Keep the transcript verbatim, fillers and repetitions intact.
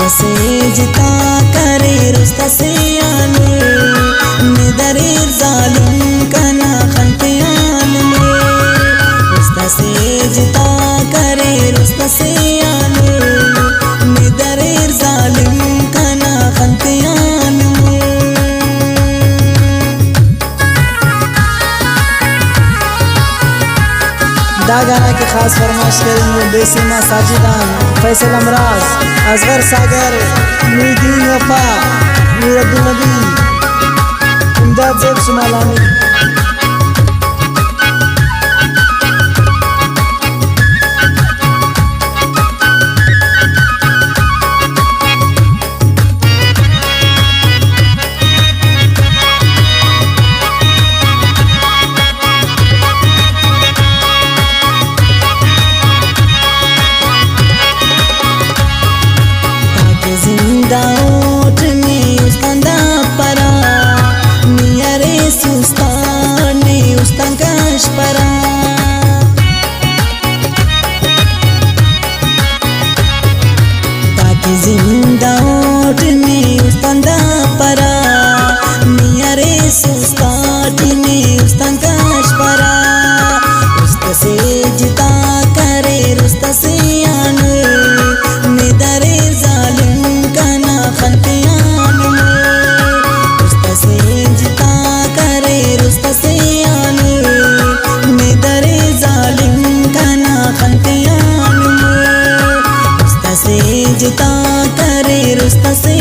سیج تا کریر است سے آن، نے دریر ظالم کنا خن تیان۔ است سیج تا کریر است سے آن، نے دریر ظالم کنا خن تیان۔ دا گانا کہ خاص فرمائش کرینو بے سیما ساجد آن، فیصل امراض، اصغر ساگر، نور الدین وفا، نور عبدالنبی، امداد زیب شمالانی۔ تاکہ زندہ اوٹ نے استان دا پرا، نی ارے سستان نے استان کش پرا۔ تاکہ زندہ اوٹ نے استان دا پرا، نی ارے سستاٹ نے استان کش پرا۔ است سیج تا کریر است سے آن، نے درے ظالم کنا خن تیان۔ است سیج تا کریر است سے آن، نے درے ظالم کنا خن تیان۔ است سیج تا کریر است سے